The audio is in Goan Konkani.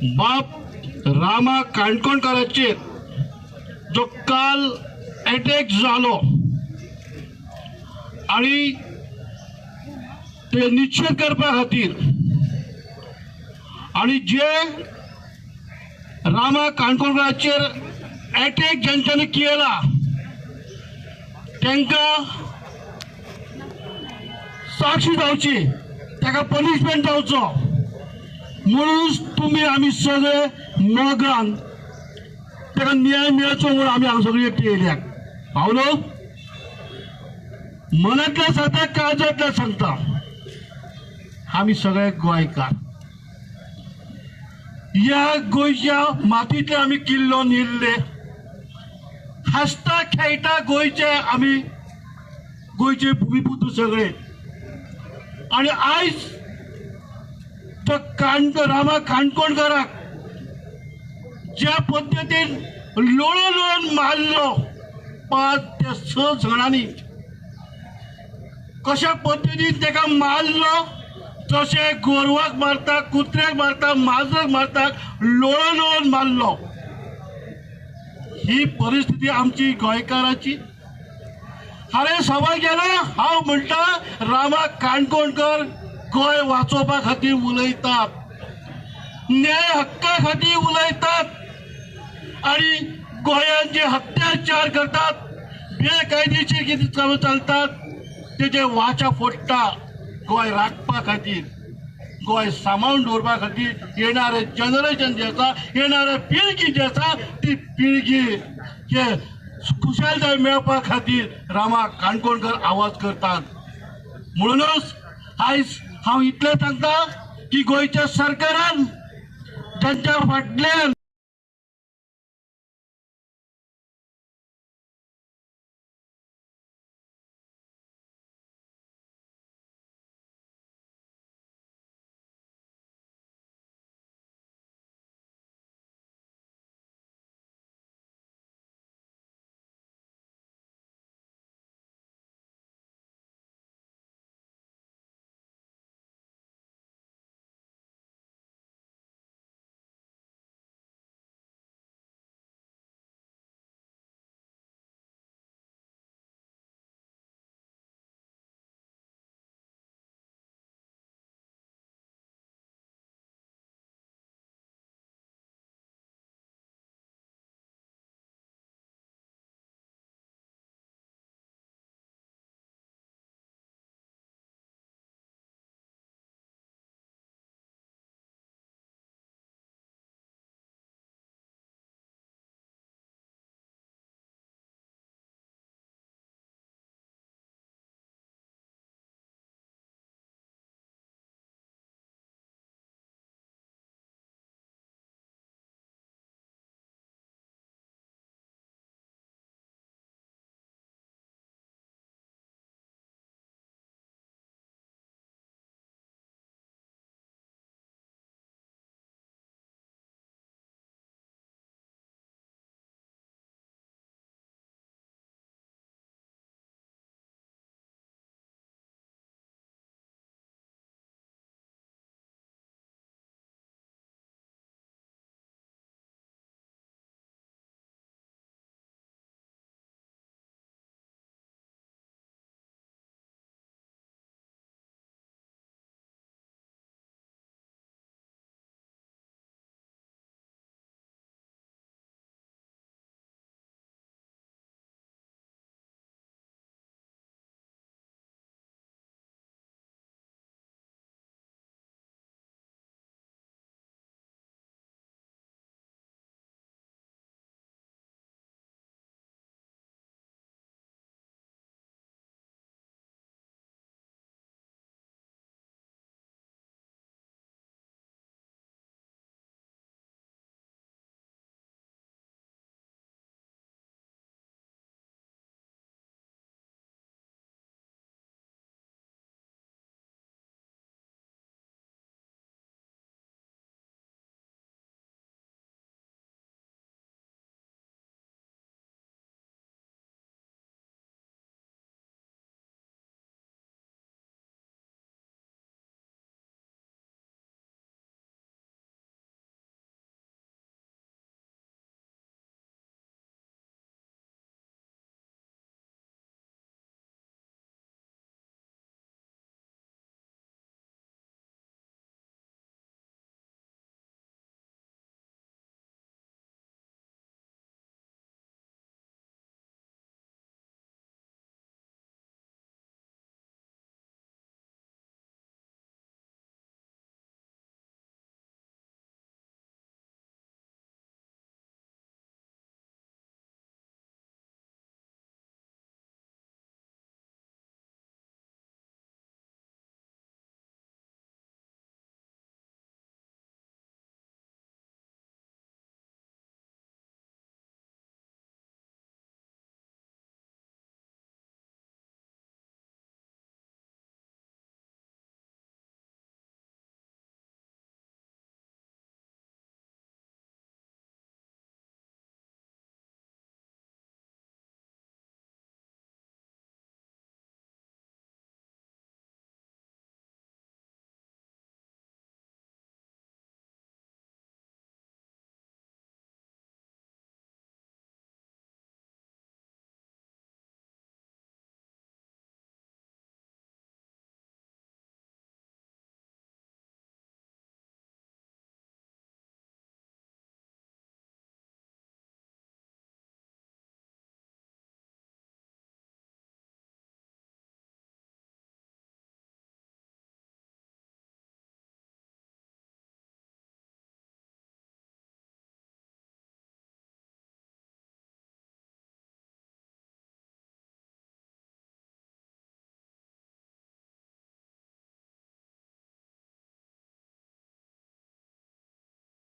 बाब रामा काणकोणकाराचेर जो काल एटॅक जालो आणि ते निशेध करपा खातीर आणि जे रामा काणकोणकाराचेर एटॅक ज्यांच्यानी केला तांकां साक्षी जावची, ताका पनिशमेंट जावचो म्हणून तुमी आमी सगळे मोगान ताका न्याय मेळचो म्हणून आमी हांगा सगळी एकटी येयल्यात. पावलो मनांतल्या सांगता, काळजांतल्या सांगता, आमी सगळे गोंयकार. ह्या गोंयच्या मातींतले आमी किल्लो निरले, हांसता खेळटा गोंयचे आमी गोंयचे भुमीपुत्र सगळे. आणि आयज तो रामा काणकोणकाराक ज्या पद्दतीन लोळून लोळून मारलो 5 ते 6 जाणांनी, कशा पद्दतीन ताका मारलो, जशें गोरवाक मारता, कुत्र्याक मारता, माजराक मारता, लोळून लोळून मारलो. ही परिस्थिती आमची गोंयकाराची. हांवें सभा केला, हांव म्हणटा रामा काणकोणकर गोंय वाचोवपा खातीर उलयतात, न्याय हक्का खातीर उलयतात आणि गोंयांत जे अत्याचार करतात, बेकायदेशीर कितें चालू चलतात तेजे वाचा फोडटा. गोंय राखपा खातीर, गोंय सांबाळून दवरपा खातीर येणारे जनरेशन जे आसा, येणारे पिळगी जी आसा, ती पिळगी हे खुशालकाय मेळपा खातीर रामा काणकोणकर आवाज करतात. म्हणूनच आयज हांव इतलें सांगता की गोंयच्या सरकारान तांच्या फाटल्यान